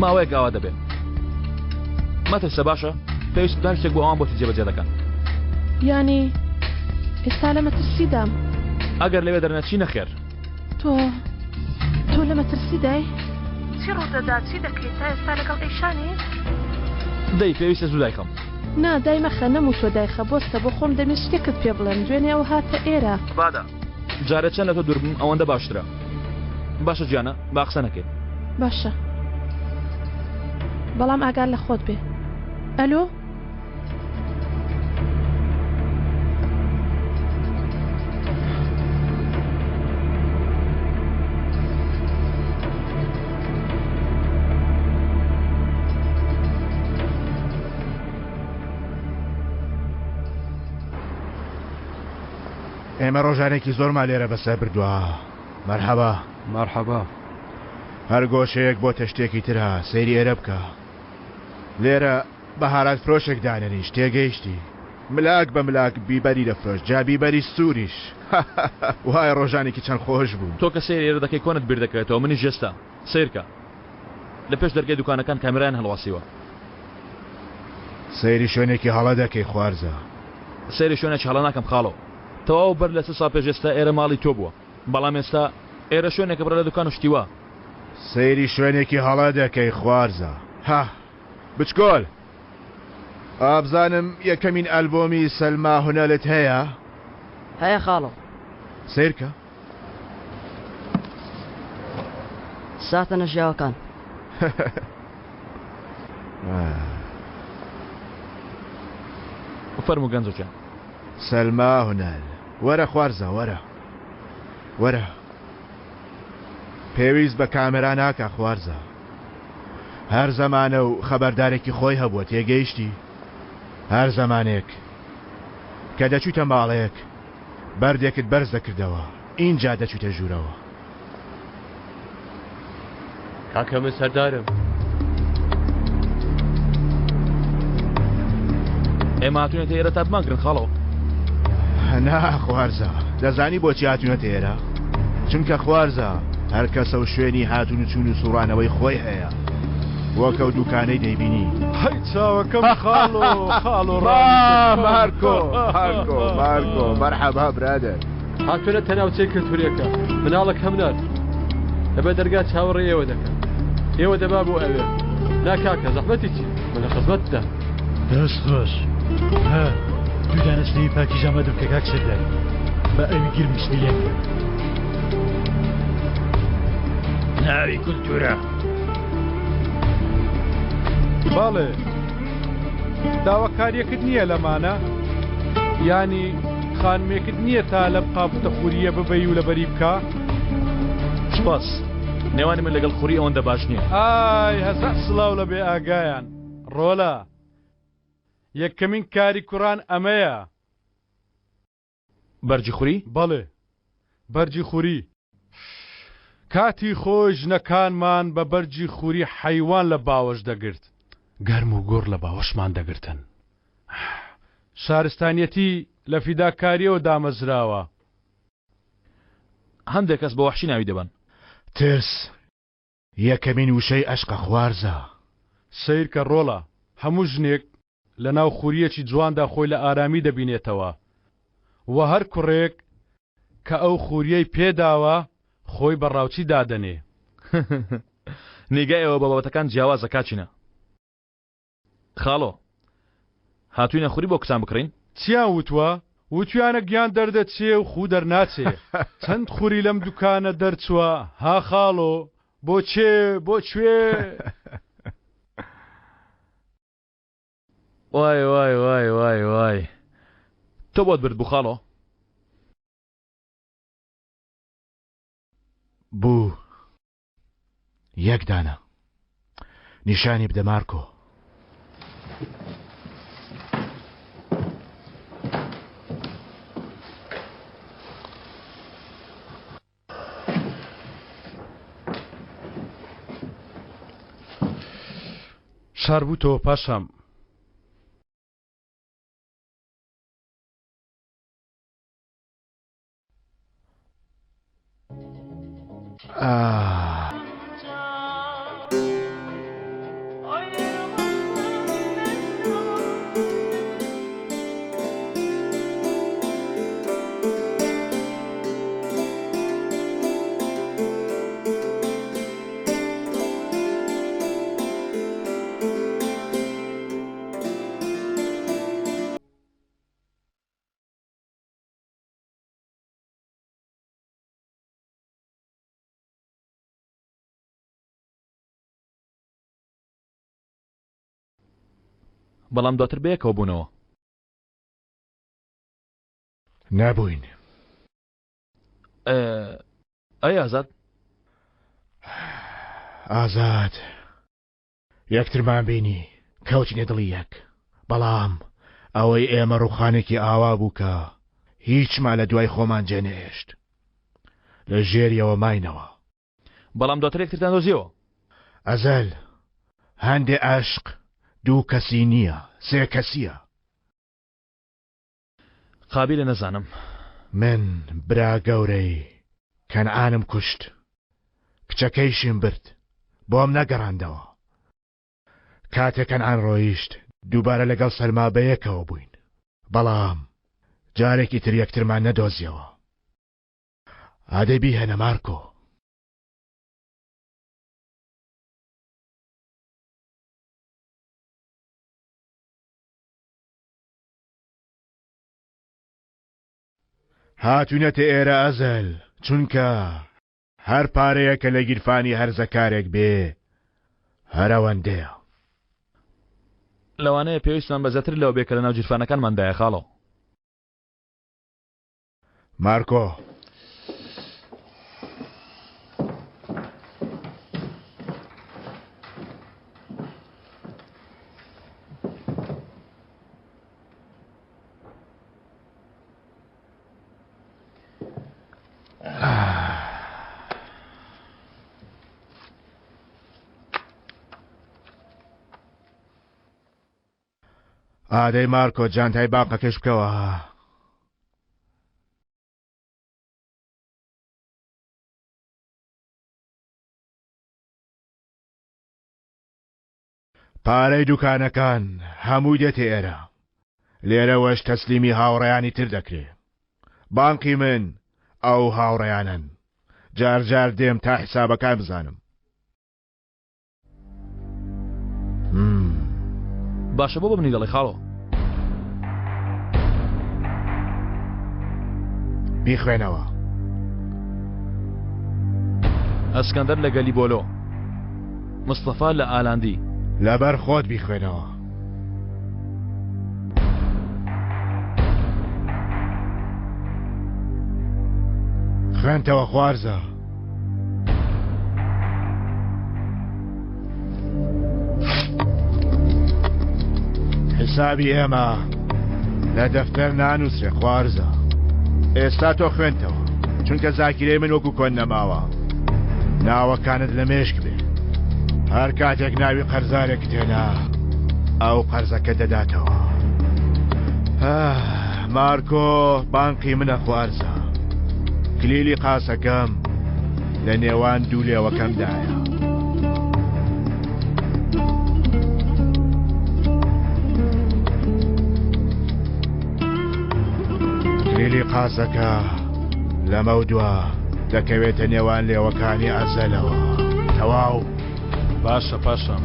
ماوەیەک ئاوا دەبێ. مەترسە باشە؟ پێویست بە هەر شتێک بۆ ئەوان بۆتی جێبەجێ دەکەن. یانی ئێستا لە مەترسیدام؟ ئەگەر لەوێ دەرنەچی نەخێر. تۆ تۆ لە مەترسیدای؟ چی ڕوودەدا؟ چی دەکەیت؟ تا ئێستا لەگەڵ ئەیشانی؟ دەی پێویستە زوو دایخەم. نا دایمەخە نەموتوە دایخە بۆستە بۆ خۆم دەمویست شتێکت پێ بڵێم دوێنێ ئەو هاتە ئێرە. بادە جارێ چەند لە تۆ دوور بم ئەوەندە باشترە باشە گیانە با قسە نەکەین. باشە بەڵام ئاگات لە خۆت بێ ئەلۆ. ئێمە ڕۆژانێکی زۆرمان لێرە بەسەر بردووە. مەرحەبا. مەرحەبا. هەر گۆشەیەک بۆتە شتێکی ترە، سەیری ئێرە بکە. لێرە بەهارات فرۆشێک دانەنیشت، تێگەیشتی؟ ملاک بە ملاک بیبەری دەفرۆشت، جا بیبەری سووریش. وای ڕۆژانێکی چەند خۆش بوو. تۆ کە سەیری ئێرە دەکەی کۆنت بیر دەکەوێتەوە، منیش ئێستا. سەیرکە. لە پێش دەرگای دوکانەکان کامێرایان هەڵواسیوە. سەیری شوێنێکی هەڵە دەکەی خوارزا. سەیری شوێنێکی هەڵە ناکەم خاڵۆ. تەواو بەر لە چ ساڵ پێش ئێستا ئێرە ماڵی تۆ بووە. بەڵام ئێستا ئێرە شوێنێکە پڕە لە دوکان و شتی وا. سەیری شوێنێکی هەڵە دەکەی خوارزا. هه. بچکۆل. ئابزانم یەکەمین ئەلبۆمی سەلما هونەلت هەیە؟ هەیە خاڵۆ. سەیرکە. ساتە نەژیاوەکان. فەرموو گەنجۆ گیان. سەلما هونەل وەرە خوارزا وەرە وەرە پێویست بە کامێرا ناکا خوارزا هەر زەمانە و خەبەردارێکی خۆی هەبووە تێگەیشتی هەر زەمانێک کە دەچوویتە ماڵێک بەردێکت بەرز دەکردەوە ئینجا دەچوویتە ژوورەوە. کاکە من سەردارم. ئێمە هاتوونەتە ئێرە تا بمانگرن خاڵۆ. نا خوارزا دەزانی بۆچی هاتوونەتە ئێرە؟ چونکە خوارزا هەر کەسە و شوێنی هاتوون و چوون و سوڕانەوەی خۆی هەیە وەک ئەو دوکانەی دەیبینی. هەی چاوەکەم خاڵۆ خاڵۆ مارکۆ مارکۆ مارکۆ مەرحەبا برادەر. هاتوونەتە ناوچەی کلتوریەکە مناڵەکەم نارد لەبەر دەرگا چاوەڕێی ئێوە دەکەن ئێوە دەبا بۆ ئەوێ نا کاکە زەحمەتی چی من لە خزمەتدا. دەست خۆش ها دوو دانە سنەوی پاکیش ئامادە بکە کاک سەردار با ئەوی گرمی سنەی لێ بکەن. ناوی کولتوورە. بەڵێ داواکاریەکت نییە لەمانە؟ یانی خانمێکت نییە تا لەم قاپوتە خورییە ببەی و لەبەری بکا؟ سوپاس. نێوانی من لەگەڵ خوری ئەوەندە باش نییە. ئای هەزار سڵاو لە بێ ئاگایان. ڕۆلە یەکەمین کاری کوڕان ئەمەیە. بەرگی خوری؟ بەڵێ بەرگی خوری. کاتی خۆی ژنەکانمان بە بەرگی خوری حەیوان لە باوەش دەگرت. گەرم و گوڕ لە باوەشمان دەگرتن. شارستانیەتی لە فیداکاریەوە دامەزراوە. هەندێک کەس بە وەحشی ناوی دەبەن. ترس یەکەمین وشەی ئەشقە خوارزا. سەیرکە ڕۆڵە هەموو ژنێک لە ناو خورییەکی جواندا خۆی لە ئارامی دەبینێتەوە و هەر کوڕێک کە ئەو خورییەی پێداوە خۆی بە ڕاوچی دادەنێ. نیگای ئێوە بە بابەتەکان جیاوازە کاکینە. خاڵۆ هاتووینە خوری بۆ کچان بکڕین؟ چیان وتوە؟ وتویانە گیان دەردەچێ و خوو دەرناچێ. چەند خوری لەم دوکانە دەرچوە ها خاڵۆ؟ بۆ چێ؟ بۆ کوێ؟ وای وای وای وای وای تۆ بۆت برد بوو خاڵۆ؟ بوو. یەک دانە نیشانی بدە مارکۆ. شاربووتەوە پاشام. ئاه. بەڵام دواتر بەیەکەوە بوونەوە. نەبووین. ئەی ئازاد؟ ئازاد یەکترمان بینی کەوتینە دڵی یەک بەڵام ئەوەی ئێمە ڕوخانێکی ئاوا بوو کە هیچمان لە دوای خۆمان جێنەهێشت لە ژێریەوە ماینەوە. بەڵام دواتر یەکترتان دۆزیەوە. ئەزەل هەندێ ئەشق دوو کەسی نییە سێ کەسیە. قابیلە نەزانم. من برا گەورەی کەنعانم کوشت کچەکەیشیم برد بۆم نەگەڕاندەوە کاتێ کەنعان ڕۆیشت دووبارە لەگەڵ سەلما بەیەکەوە بووین بەڵام جارێکی تر یەکترمان نەدۆزیەوە ئادەی بیهێنە مارکۆ. هاتوینەتە ئێرە ئەزەل چونکە هەر پارەیە کە لە گیرفانی هەرزەکارێک بێ هەر ئەوەندەیە. لەوانەیە پێویستمان بە زیاتر لەوە بێ کە لەناو گیرفانەکانماندایە خاڵۆ. مارکۆ. ئادەی مارکۆ جانتای بانقەکەش بکەوە. پارەی دوکانەکان هەمووی دێتە ئێرە لێرەوەش تەسلیمی هاوڕێیانی تر دەکرێ بانقی من ئەو هاوڕێیانەن جار جار دێم تا حسابەکان بزانم. باشە بۆ بە منی دەڵێ خاڵۆ؟ بیخوێنەوە. ئەسکەندەر لە گەلیبۆلۆ. مستەفا لە ئالاندی. لەبەر خۆت بیخوێنەوە. خوێنتەوە خوارزا. حسابی ئێمە لە دەفتەر نانووسرێ خوارزا. ئێستا تۆ خوێنتەوە چونکە زاکیرەی من وەکو کۆن نەماوە ناوەکانت لە مێشک بێ هەر کاتێک ناوی قەرزارێکت هێنا ئەو قەرزەکە دەداتەوە مارکۆ بانقی منە خوارزا کلیلی قاسەکەم لە نێوان دوو لێوەکەمدایە. کلیلی قازەکە لەمەودوا دەکەوێتە نێوان لێوەکانی ئەزەلەوە. تەواو. باشە پاشا.